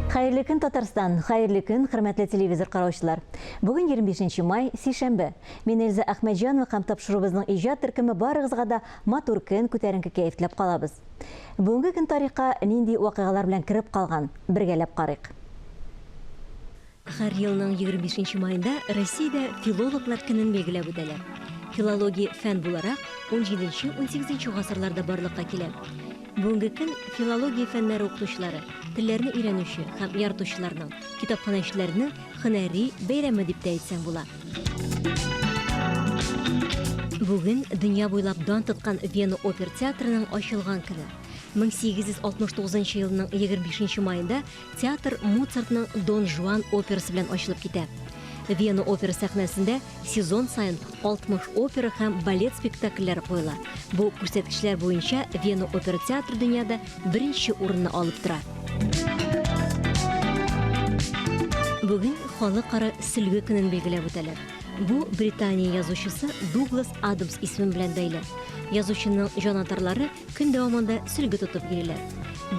Хәерле көн, Татарстан! Хәерле көн, хөрмәтле телевизор караучылар! Бүген 25 май, сишәмбе. Мин Эльза Әхмәтҗанова һәм тапшыруыбызның иҗат төркеме барыгызга да матур көн, күтәренке кәеф теләп калабыз. Бүгенге көн тарихка нинди вакыйгалар белән кереп калган, бергәләп карыйк. Һәр елның 25 нче маенда Россиядә филологлар көнен билгеләп үтәләр. Филология фән буларак унҗиденче-унсигезенче гасырларда барлыкка килә. Бүгенге көн филология фәннәре укытучылары, телләрне өйрәнүче һәм яратучыларның, китапханәчеләрнең һөнәри бәйрәме дип тә әйтсәң була. Бүген дөнья буйлап дан тоткан Вена опера театрының ачылган көне. 1869 елның 25 маенда Театр Моцартның Дон Жуан операсы белән ачылып китә. Вена опера сәхнәсендә сезон саен 60 опера һәм балет спектакльләре куела. Бу күрсәткечләр буенча Вена опера театры дөньяда беренче урынны алып тора. Бүген Халыкара сөлге көнен билгеләп үтәләр. Бу Британия язучысы Дуглас Адамс исеме белән бәйле. Язучының җанатарлары Көн дәвамында сөлге тотып йөриләр.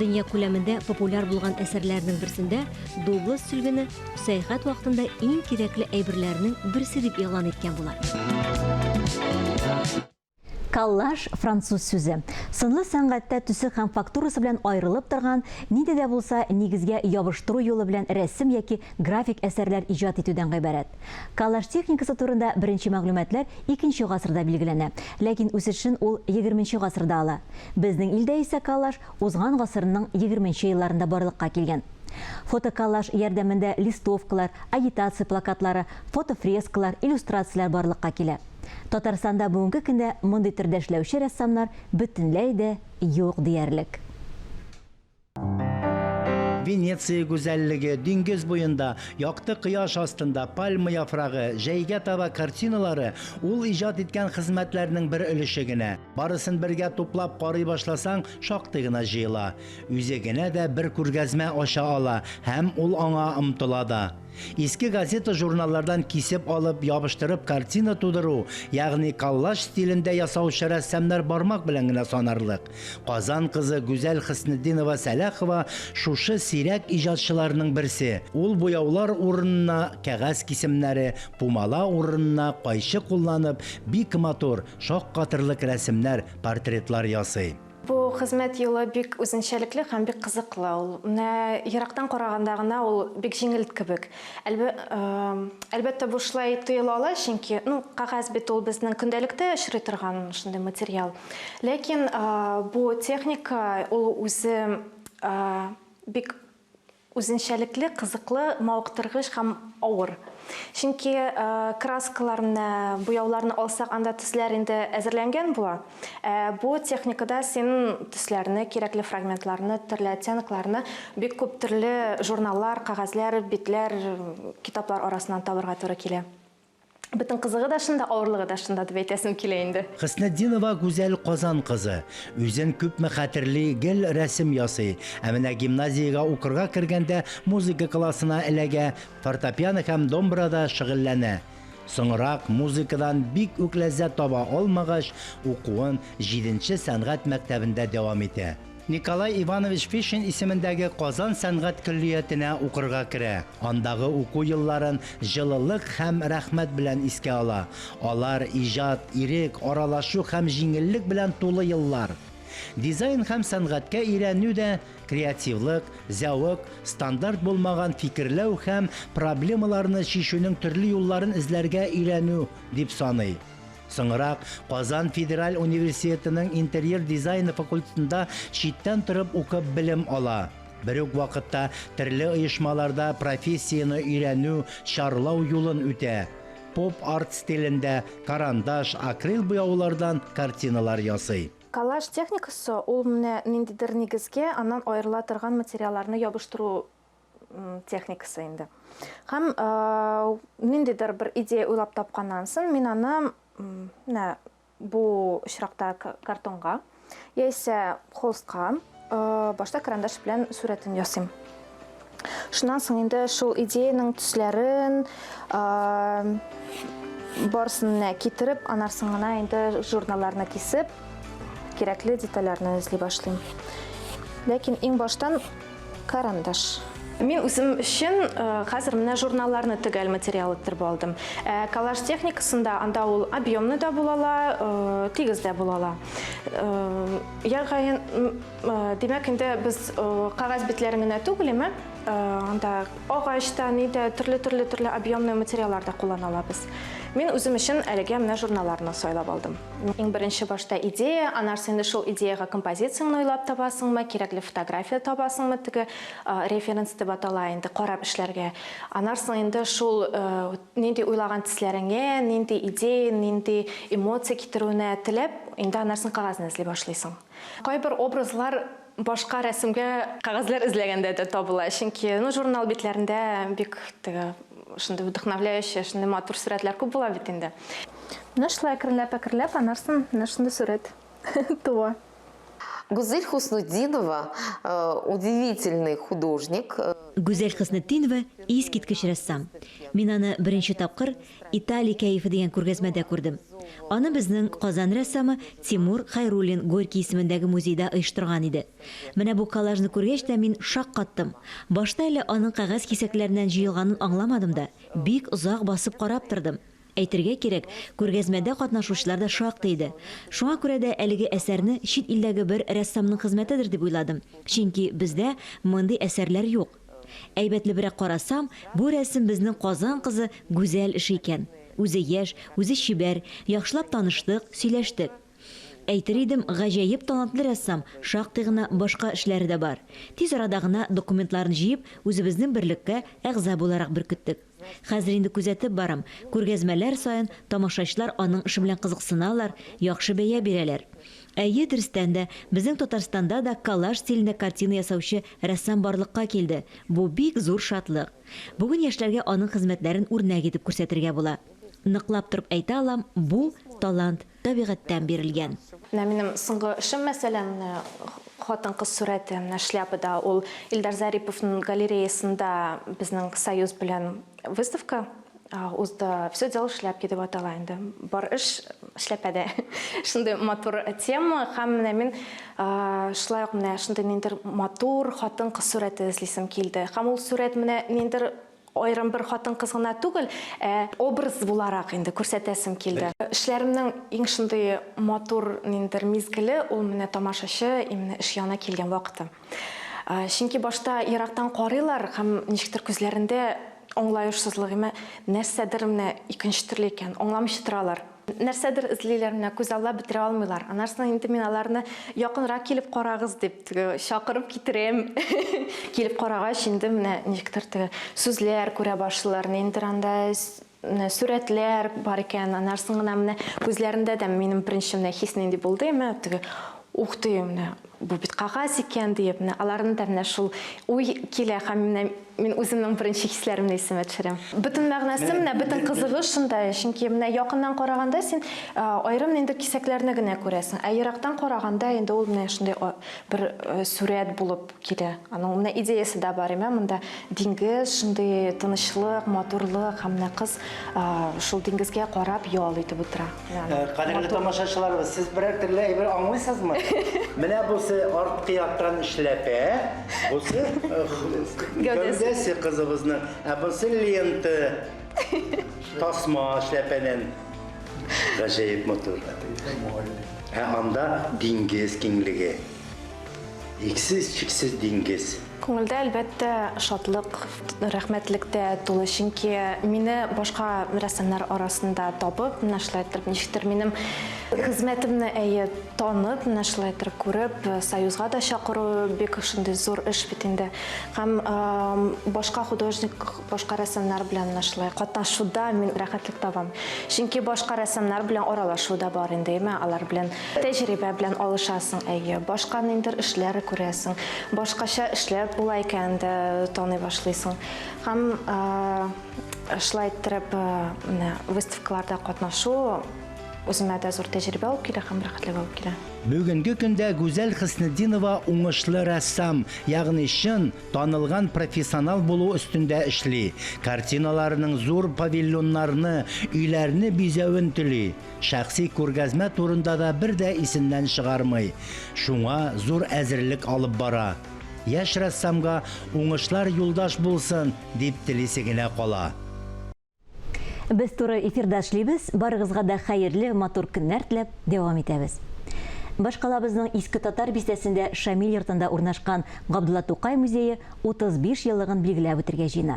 Дөнья күләмендә популяр булган әсәрләренең берсендә Дуглас сөлгене сәяхәт вакытында иң кирәкле әйберләрнең берсе дип игълан иткән була. Коллаж, француз сүзе. Сынлы сәнгатьтә төсе һәм фактурасы белән аерылып торган, нинди дә булса нигезгә ябыштыру юлы белән рәсем яки график әсәрләр иҗат итүдән гыйбарәт. Коллаж техникасы турында беренче мәгълүматлар икенче гасырда билгеләнә, ләкин үсешен ул егерменче гасырда ала. Безнең илдә исә коллаж узган гасырның егерменче елларында барлыкка килгән. Фотоколлаж ярдәмендә листовкалар, агитация плакатлары, фотофрескалар, иллюстрацияләр барлыкка килә. Татарстанда бүгенге көндә мондый төрдә эшләүче рәссамнар бөтенләй дә юк диярлек. Венеция гүзәллеге, диңгез буенда, якты кояш астында, пальма яфрагы, җәйгә таба картиналары ул иҗат иткән хезмәтләрнең бер өлеше генә. Барысын бергә туплап карый башласаң, шактый гына җыела. Үзе генә дә бер күргәзмә ача ала һәм ул аңа омтыла да. Иске газета-журналлардан кисеп алып, ябыштырып картина тудыру, ягъни коллаж стилендә ясаучы рәссамнар бармак белән генә санарлык. Казан кызы Гүзәл Хөснетдинова-Сәлахова шушы сирәк иҗатчыларның берсе. Ул буяулар урынына кәгазь кисемнәре, пумала урынына кайчы кулланып, бик матур, шаккатырлык рәсемнәр, портретлар ясый. Бу хезмәт юлы бик үзенчәлекле һәм бик кызыклы. Ул менә ерактан караганда гына ул бик җиңел кебек. Әлбәттә, бу шулай тоела ала, чөнки, ну, кәгазь бит ул безнең көндәлектә очрый торган шундый материал. Ләкин бу техника ул үзе бик Үзенчәлекле, кызыклы, мавыктыргыч һәм авыр. Чөнки краскаларны, буяуларны алсак, анда төсләр инде әзерләнгән була. Ә бу техникада син төсләрне, кирәкле фрагментларны, төрле оттенокларны бик күп төрле журналлар, кәгазьләр, битләр, китаплар арасыннан табырга туры килә. Бөтен кызыгы да шунда, авырлыгы да шунда дип әйтәсем килә инде. Хөснетдинова Гүзәл Казан кызы. Үзен күпме хәтерли, гел рәсем ясый. Ә менә гимназиягә укырга кергәндә музыка классына эләгә, фортепиано һәм домбрада шөгыльләнә. Соңрак, музыкадан бик үк ләззәт таба алмагач, укуын җиденче сәнгать мәктәбендә дәвам итә. Николай Иванович Фишин исемендәге Казан сәнгать көллиятенә укырга керә. Андагы уку елларын җылылык һәм рәхмәт белән искә ала. Алар, иҗат, ирек, аралашу һәм җиңеллек белән тулы еллар. Дизайн һәм сәнгатькә өйрәнү дә креативлык, зәвык, стандарт булмаган фикерләү һәм проблемаларны чишүнең төрле юлларын эзләргә өйрәнү, дип саный. Соңрак Казан федераль университетының интерьер дизайны факультетында читтән торып укып белем ала. Бер үк вакытта төрле оешмаларда профессияне өйрәнү, чарлау юлын үтә. Поп-арт стилендә карандаш, акрил буяулардан картиналар ясый. Коллаж техникасы ул менә ниндидер нигезгә аннан аерыла торган материалларны ябыштыру техникасы инде. Һәм ниндидер бер идея уйлап тапканнан соң, мин аны менә бу очракта картонга яисә холстка башта карандаш белән сурәтен ясыйм. Шуннан соң инде шул идеянең төсләрен барысын менә китереп, аннан соң гына инде журналларны кисеп, кирәкле детальләрне эзли башлыйм. Ләкин иң баштан Карандаш. Мин үзем өчен хәзер менә журналларны төгәл материал иттереп алдым. Ә коллаж техникасында анда ул объемный да була ала, тигез дә була ала. Ягъни, димәк инде без кәгазь битләрен генә түгел, әмма анда агач та, ни дә, төрле-төрле төрле объемный материаллар да куллана алабыз. Мин үзем өчен әлегә менә журналларны сайлап алдым. Иң беренче башта идея, аннары инде шул идеягә композицияңне уйлап табасыңмы, кирәкле фотография табасыңмы, теге референс дип атала инде, карап эшләргә. Аннары соң инде шул нинди уйлаган төсләреңә, нинди идея, нинди эмоция китерүенә теләп, инде аннары соң кәгазьне эзли башлыйсың. Кайбер образлар башка рәсемгә кәгазьләр эзләгәндә дә табыла, чөнки, ну, журнал битләрендә бик теге шундый вдохновляющий, шундый матур сурәтләр күп була бит инде. Менә шулай әкренләп-әкренләп анарсын менә шундый сурәт туа. Гузель Хуснутдинова, удивительный художник. Гүзәл Хөснетдинова, искиткеч рәссам. Мин аны беренче тапкыр Италия кәефе дигән күргәзмәдә күрдем. Аны безнең Казан рәссамы Тимур Хәйруллин Горький исемендәге музейда оештырган иде. Менә бу коллажны күргәч тә мин шаккаттым. Башта әле аның кәгазь кисәкләреннән җыелганын аңламадым да, бик озак басып карап тордым. Әйтергә кирәк, күргәзмәдә катнашучылар да шактый иде. Шуңа күрә дә әлеге әсәрне чит илдәге бер рәссамның хезмәтедер дип уйладым, чөнки бездә мондый әсәрләр юк. Әйбәтлебрәк карасам, бу рәсем безнең Казан кызы Гүзәл эше икән. Үзе яшь, үзе чибәр, яхшылап таныштык, сөйләштек. Әйтер идем, гаҗәеп талантлы рәссам, шактый гына башка эшләре дә бар. Тиз арада гына документларын җыеп, үзебезнең берлеккә әгъза буларак беркеттек. Хәзер инде күзәтеп барам, күргәзмәләр саен тамашачылар аның эше белән кызыксыналар, яхшы бәя бирәләр. Әйе, дөрестән дә, безнең Татарстанда да коллаж стилендә картина ясаучы рәссам барлыкка килде, бу бик зур шатлык. Бүген яшьләргә аның хезмәтләрен үрнәк итеп күрсәтергә була. Ныклап торып әйтә алам, бу, талант, табигатьтән бирелгән. Менә минем соңгы эшем, мәсәлән, менә хатын-кыз сурәте, менә шляпада, ул Илдар Зариповның галереясында безнең союз белән выставка узды. Все дело в шляпке дип атала инде. Бар эш шляпәдә. Шундый матур тема һәм менә мин шулай ук менә шундый ниндидер матур хатын-кыз сурәте эзлисем килде. Һәм ул сурәт менә ниндидер Аерым бер хатын-кыз гына түгел, ә образ буларак инде күрсәтәсем килде. Эшләремнең иң шундый матур ниндидер мизгеле, ул менә тамашачы именно эш янына килгән вакыты. Чөнки башта ерактан карыйлар һәм ничектер күзләрендә аңлаешсызлык, имә нәрсәдер менә икенче төрле икән, аңламыйча торалар. Нәрсәдер эзлиләр, менә күзаллап бетерә алмыйлар. Аннан инде мин аларны якынрак килеп карагыз дип теге чакырып китерәм. Килеп карагач, инде менә ничектер теге сүзләр күрә башлыйлар, ниндидер анда менә сурәтләр бар икән. Аннан соң гына менә күзләрендә дә минем беренче менә хис нинди булды, менә теге ух ты, менә бу бит кәгазь икән диеп, менә аларның да менә шул уй килә һәм менә мин үземнең беренче хисләремне исемә төшерәм. Бөтен мәгънәсе менә, бөтен кызыгы шунда, чөнки менә якыннан караганда син аерым ниндидер кисәкләрне генә күрәсең, ә ерактан караганда инде ул менә шундый бер сурәт булып килә. Аның менә идеясе дә бар, имә монда диңгез, шундый тынычлык, матурлык һәм менә кыз шул диңгезгә карап ял итеп утыра. Кадерле тамашачыларыбыз, сез берәр төрле әйбер аңлыйсызмы? Менә бусы арткы яктан эшләпә, бусы гәүдәсе кызыбызның, ә бусы лента, тасма эшләпәдән. Гаҗәеп матур. Ә анда диңгез киңлеге. Иксез-чиксез диңгез. Күңелдә, әлбәттә, шатлык, рәхмәтлек тә тулы, чөнки мине башка рәссамнар арасында табып, менә шулай иттереп, ничектер минем хезмәтемне, әйе, танып, менә шулай иттереп күреп, Союзга да чакыру бик шундый зур эш бит инде. Һәм башка художник, башка рәссамнар белән менә шулай катнашуда мин рәхәтлек табам. Чөнки башка рәссамнар белән аралашу да бар инде, әйме, алар белән Тәҗрибә белән алышасың, әйе. Башка ниндидер эшләр күрәсең. Башкача эшләп була икәнен дә таный башлыйсың. Һәм шулай иттереп, менә выставкаларда катнашу үземә дә зур тәҗрибә алып килә һәм рәхәтлек алып килә. Бүгенге көндә Гүзәл Хөснетдинова уңышлы рәссам, ягъни чын, танылган профессионал булу өстендә эшли. Картиналарының зур павильоннарны, өйләрне бизәвен тели. Шәхси күргәзмә турында да бер дә исеннән чыгармый. Шуңа зур әзерлек алып бара. Яшь рәссамга уңышлар юлдаш булсын, дип телисе генә кала. Без туры эфирда эшлибез. Барыгызга да хәерле, матур көннәр теләп дәвам итәбез. Башкалабызның Иске Татар бистәсендә Шамил йортында урнашкан Габдулла Тукай музее 35 еллыгын билгеләп үтергә җыена.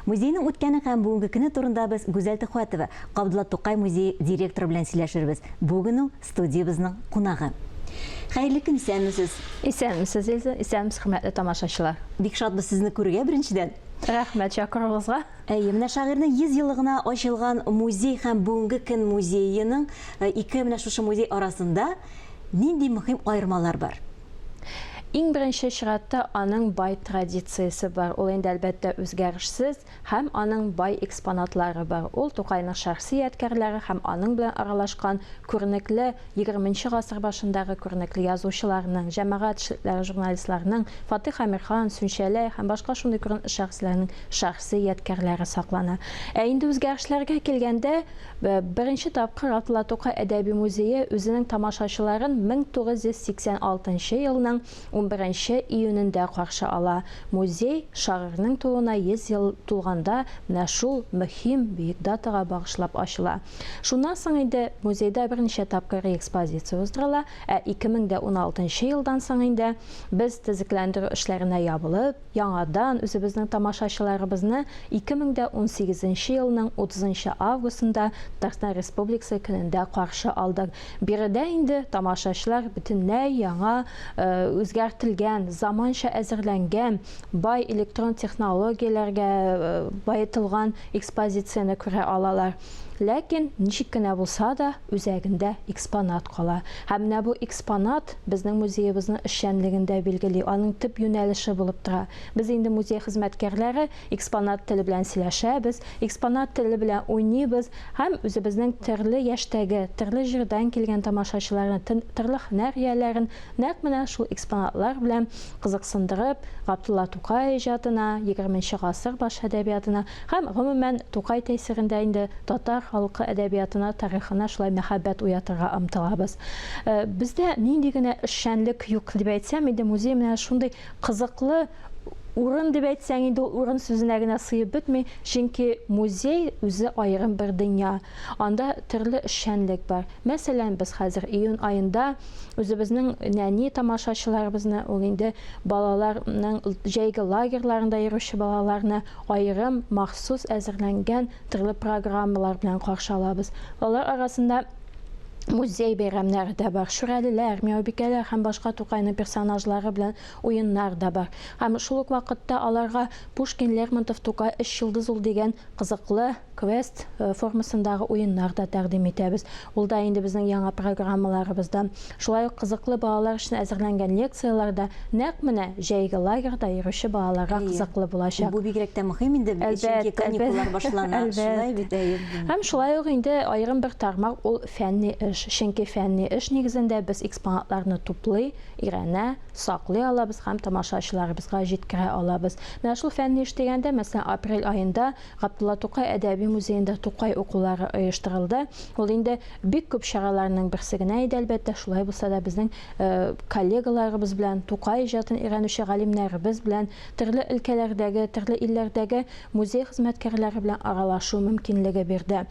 Музейның үткәне һәм бүгенге көне турында без Гүзәл Төхвәтова, Габдулла Тукай музее директоры белән сөйләшербез. Бүген ул студиябезнең кунагы. Хәерле көн, исәнмесез! Исәнмесез, Эльза, исәнмесез, хөрмәтле тамашачылар! Бик шатбыз сезне күрергә, беренчедән. Рәхмәт чакыруыгызга. Әйе, менә шагыйрьнең 100 еллыгына ачылган музей һәм бүгенге көн музееның ике менә шушы музей арасында нинди мөһим аермалар бар? Иң беренче чиратта аның бай традициясе бар. Ул инде, әлбәттә, үзгәрешсез һәм аның бай экспонатлары бар. Ул Тукайның шәхси ядкәрләре һәм аның белән аралашкан күренекле егерменче гасыр башындагы күренекле язучыларның, җәмәгать эшлекләре журналистларының, Фатыйх Әмирхан, Сүнчәләй һәм башка шундый күренекле шәхесләрнең шәхси ядкәрләре саклана. Ә инде үзгәрешләргә килгәндә, беренче тапкыр Габдулла Тукай әдәби музее үзенең тамашачыларын 1986 нчы елның унберенче июнендә каршы ала. Музей, шагыйрьнең тууына 100 ел тулганда, менә шул мөһим, бөек датага багышлап ачыла. Шуннан соң инде музейда берничә тапкыр реэкспозиция уздырыла, ә 2016 нчы елдан соң инде без төзекләндерү эшләренә ябылып, Яңадан үзебезнең тамашачыларыбызны 2018 нче елның 30 нчы августында Татарстан Республикасы көнендә каршы алдык. Биредә инде тамашачылар бөтенләй яңа үзгәртелгән, заманча әзерләнгән, бай электрон технологияләргә баетылган экспозицияне күрә алалар. Ләкин, ничек кенә булса да, үзәгендә экспонат кала. Һәм менә бу экспонат безнең музеебызның эшчәнлеген дә билгели, аның төп юнәлеше булып тора. Без инде музей хезмәткәрләре экспонат теле белән сөйләшәбез, экспонат теле белән уйныйбыз һәм үзебезнең төрле яшьтәге, төрле җирдән килгән тамашачыларны, төрле һөнәр ияләрен нәкъ менә шул экспонатлар белән кызыксындырып, Габдулла Тукай иҗатына, егерменче гасыр башы әдәбиятына һәм, гомумән, Тукай тәэсирендә инде татар халкы әдәбиятына, тарихына шулай мәхәббәт уятырга омтылабыз. Бездә нинди генә эшчәнлек юк дип әйтсәм, инде музей менә шундый кызыклы урын дип әйтсәң, инде ул урын сүзенә генә сыеп бетми, чөнки музей үзе аерым бер дөнья. Анда төрле эшчәнлек бар. Мәсәлән, без хәзер июнь аенда Үзебезнең нәни тамашачыларыбызны, ул инде балаларның җәйге лагерьларында йөрүче балаларны аерым, махсус әзерләнгән төрле программалар белән каршы алабыз. Алар арасында музей бәйрәмнәре дә бар, Шүрәлеләр, Мияубикәләр һәм башка Тукайның персонажлары белән уеннар да бар. Һәм шул ук вакытта аларга Пушкин, Лермонтов, Тукай өч йолдыз ул дигән кызыклы квест формасындагы уеннар да тәкъдим итәбез. Ул да инде безнең яңа программаларыбызда. Шулай ук кызыклы балалар өчен әзерләнгән лекцияләр дә нәкъ менә җәйге лагерьда йөрүче балаларга кызыклы булачак. Бу бигрәк тә мөһим инде, чөнки каникуллар башлана. Шулай бит, әйе. Һәм шулай ук инде аерым бер тармак ул фәнни эш. Чөнки фәнни эш нигезендә без экспонатларны туплый, өйрәнә, саклый алабыз һәм тамашачыларыбызга җиткерә алабыз. Менә шул фәнни эш дигәндә, мәсәлән, апрель аенда Габдулла Тукай әдәби музеенда Тукай укулары оештырылды. Ул инде бик күп чараларның берсе генә иде, әлбәттә, шулай булса да безнең коллегаларыбыз белән, Тукай иҗатын өйрәнүче галимнәребез белән, төрле өлкәләрдәге, төрле илләрдәге музей хезмәткәрләре белән аралашу мөмкинлеге бирде.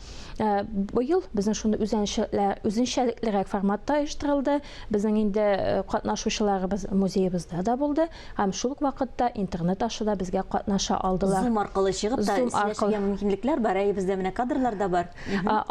Быел безнең шундый үзенчәлеклерәк форматта оештырылды. Безнең инде катнашучыларыбыз музеебызда да булды. Һәм шул ук вакытта интернет аша да безгә катнаша алдылар. Zoom аркылы чыгып та сөйләшергә мөмкинлекләр бар, әйе, бездә менә кадрлар да бар.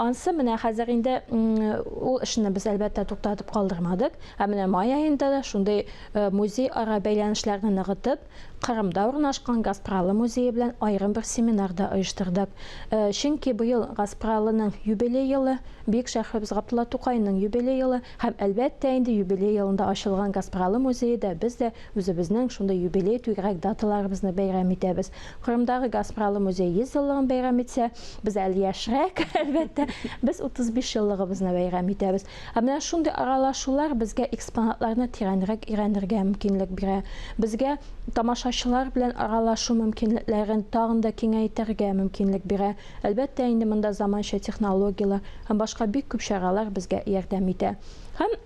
Ансы менә хәзер инде ул эшне без әлбәттә туктатып калдырмадык. Ә менә май аенда да шундый музей ара бәйләнешләрне ныгытып, Кырымда урнашкан Гаспралы музее белән аерым бер семинар да оештырдык. Чөнки быел Гаспралының юбилей елы, бөек шәһребез Габдулла Тукайның юбилей елы һәм, әлбәттә инде, юбилей елында ачылган Гаспралы музее да без дә үзебезнең шундый юбилей түгәрәк даталарыбызны бәйрәм итәбез. Кырымдагы Гаспралы музее 100 еллыгын бәйрәм итсә, без әле яшьрәк, әлбәттә, без 35 еллыгыбызны бәйрәм итәбез. Ә менә шундый аралашулар безгә экспонатларны тирәнрәк өйрәнергә мөмкинлек бирә. Безгә тамашачылар белән аралашу мөмкинлекләрен тагын да киңәйтергә мөмкинлек бирә. Әлбәттә инде, монда заманча технологияләр һәм башка бик күп чаралар безгә ярдәм итә. Һәм.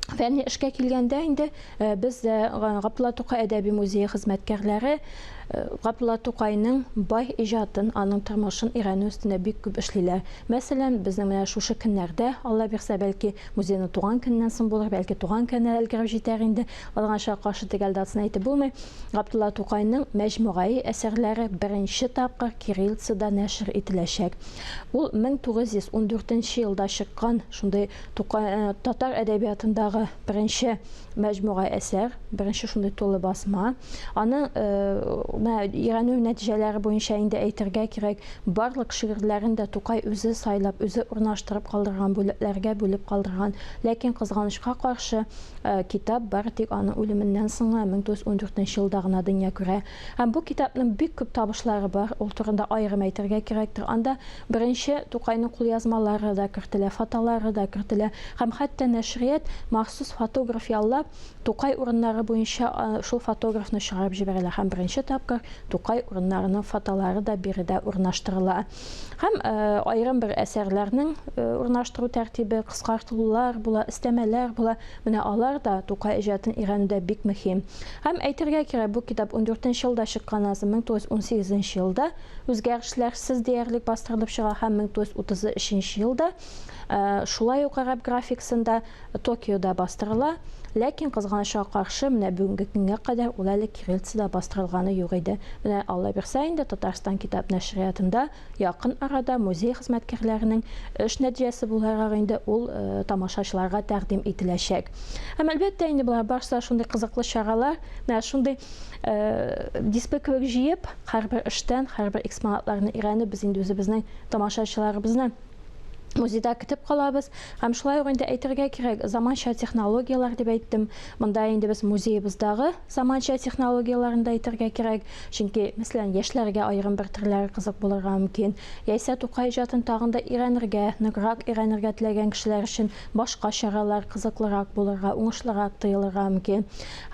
Фәнни эшкә килгәндә инде э, без дә э, Габдулла Тукай әдәби музее хезмәткәрләре э, Габдулла Тукайның бай иҗатын, аның тормышын өйрәнү өстендә бик күп эшлиләр. Мәсәлән, безнең менә шушы көннәрдә, Алла бирсә, бәлки музейның туган көненнән соң булыр, бәлки туган көненә өлгереп җитәр инде. Кызганычка каршы төгәл датасын әйтеп булмый. Габдулла Тукайның мәҗмугаи әсәрләре беренче тапкыр кириллицада нәшер ителәчәк. Ул 1914 елда чыккан шундый Тукай э, татар әдәбиятындагы беренче мәҗмуга әсәр, беренче шундый тулы басма. Аның э, менә өйрәнү нәтиҗәләре буенча инде әйтергә кирәк, барлык шигырьләрен дә Тукай үзе сайлап, үзе урнаштырып калдырган, бүлекләргә бүлеп калдырган. Ләкин кызганычка каршы, э, китап бары тик аның үлеменнән соң гына 1914 елда гына дөнья күрә. Һәм бу китапның бик күп табышлары бар, ул турында аерым әйтергә кирәктер. Анда Беренче Тукайның кулъязмалары да кертелә, фотолары да кертелә һәм хәтта нәшрият махсус фотограф яллап, Тукай урыннары буенча шул фотографны чыгарып җибәрәләр һәм беренче тапкыр Тукай урыннарының фотолары да биредә урнаштырыла. Һәм аерым бер әсәрләрнең урнаштыру тәртибе, кыскартылулар була, өстәмәләр була. Менә алар да Тукай иҗатын өйрәнүдә бик мөһим. Һәм әйтергә кирәк, бу китап ундүртенче елда чыкканнан соң, 1918 елда үзгәрешләрсез диярлек бастырылып чыга һәм 1933 елда шулай ук гарәп графикасында Токиода бастырыла. Ләкин кызганычка каршы, менә бүгенге көнгә кадәр ул әле кириллицада бастырылганы юк иде. Менә Алла бирсә инде Татарстан китап нәшриятында якын арада музей хезмәткәрләренең эш нәтиҗәсе буларак инде ул тамашачыларга тәкъдим ителәчәк. Һәм әлбәттә инде болар барысы да шундый кызыклы чаралар, менә шундый Дисбе кебек җыеп, һәрбер эштән, һәрбер экспонатларны өйрәнеп, без инде үзебезнең тамашачыларыбызны музейда көтеп калабыз. Һәм шулай ук инде әйтергә кирәк, заманча технологияләр дип әйттем. Монда инде без музеебыздагы заманча технологияләрне дә әйтергә кирәк. Чөнки, мәсәлән, яшьләргә аерым бер төрләре кызык булырга мөмкин. Яисә Тукай иҗатын тагын да өйрәнергә, ныграк өйрәнергә теләгән кешеләр өчен башка чаралар кызыклырак булырга, уңышлырак тоелырга мөмкин.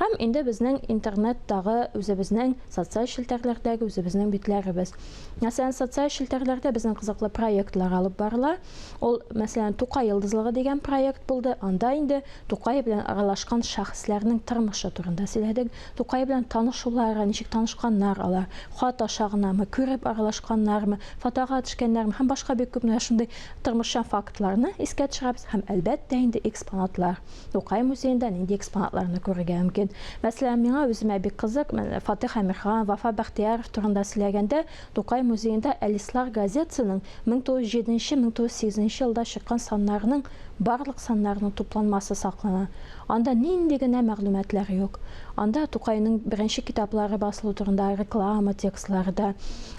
Һәм инде безнең интернеттагы үзебезнең социаль челтәрләрдәге үзебезнең битләребез. Мәсәлән, социаль челтәрләрдә безнең кызыклы проектлар алып барыла. Ул, мәсәлән, Тукай йолдызлыгы дигән проект булды. Анда инде Тукай белән аралашкан шәхесләрнең тормышы турында сөйләдек. Тукай белән танышулары, ничек танышканнар алар, хат аша гынамы, күреп аралашканнармы, фотога төшкәннәрме һәм башка бик күп менә шундый тормышчан фактларны искә төшерәбез һәм, әлбәттә инде, экспонатлар. Тукай музеенда нинди экспонатларны күрергә мөмкин? Мәсәлән, миңа үземә бик кызык, Фатих Әмирхан, Вафа Бәхтияров турында сөйләгәндә, Тукай музеенда Әлислах газетасының 1907-1908 елда чыккан саннарының барлык саннарының тупланмасы саклана. Анда нинди генә мәгълүматлар юк. Анда Тукайның беренче китаплары басылу турында реклама текстлары да,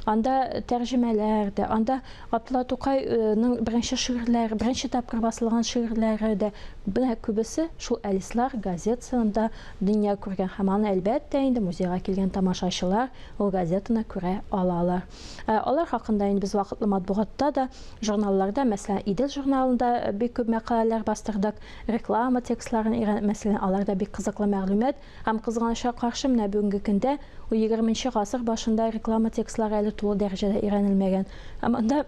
анда тәрҗемәләр дә, анда Габдулла Тукайның беренче шигырьләре, беренче тапкыр басылган шигырьләре дә, менә күбесе шул Әлислах газетасында дөнья күргән һәм аны, әлбәттә инде, музейга килгән тамашачылар ул газетаны күрә алалар. Алар хакында инде без вакытлы матбугатта да, журналларда, мәсәлән, Идел журналында бик күп мәкаләләр бастырдык, реклама текстларын өйрәнеп, мәсәлән, алар да бик кызыклы мәгълүмат. Һәм кызганычка каршы, менә бүгенге көндә, ул егерменче гасыр башында реклама текстлары әле тулы дәрәҗәдә өйрәнелмәгән. Һәм анда,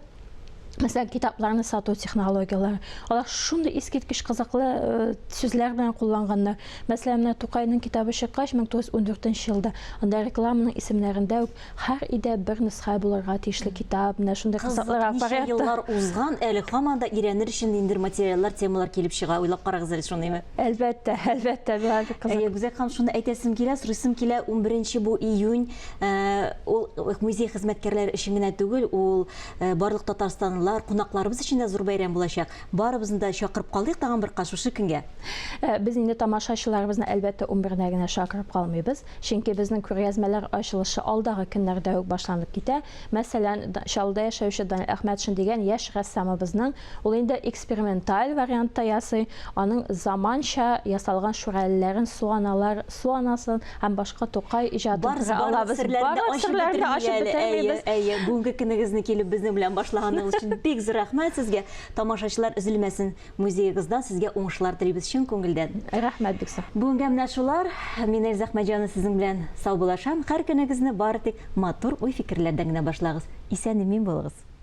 мәсәлән, китапларны сату технологияләре, алар шундый искиткеч кызыклы э, сүзләр белән кулланганнар. Мәсәлән, менә Тукайның китабы чыккач, 1914 елда, анда рекламаның исемнәрендә үк Һәр өйдә бер нөсхә булырга тиешле китап, менә шундый кызыклырак Ничә еллар узган, әле һаман да өйрәнер өчен ниндидер материаллар, темалар килеп чыга. Уйлап карагыз әле шуныймы? Әлбәттә, әлбәттә, болар бик кызык. Әйе, Гүзәл ханым, шуны әйтәсем килә, сорыйсым килә, 11 бу июнь, э, ул музей хезмәткәрләре өчен генә түгел, ул э, барлык татарстанлылар, кунакларыбыз өчен дә зур бәйрәм булачак. Барыбызны да чакырып калыйк тагын бер кат шушы көнгә. Э, без инде тамашачыларыбызны, әлбәттә, 11-нә генә чакырып калмыйбыз. Чөнки безнең күргәзмәләр ачылышы алдагы көннәрдә үк башланып китә. Мәсәлән, Чаллыда яшәүче Данил Әхмәтшин дигән яшь рәссамыбызның, ул инде эксперименталь вариантта ясый, аның заманча ясалган шүрәлеләрен, су аналар, су анасын һәм башка Тукай иҗатын күрә алабыз. Барлык серләрне дә ачып бетермибез. Әйе, бүгенге көнегезне килеп безнең белән башлаганыгыз өчен бик зур рәхмәт сезгә. Тамашачылар өзелмәсен. Музеегызда сезгә уңышлар телибез чын күңелдән. Рәхмәт бик зур. Бүгенгә менә шулар. Мин Эльза Әхмәтҗанова сезнең белән саубуллашам. Һәр көнегезне бары тик матур уй-фикерләрдән генә башлагыз. Исән-имин булыгыз.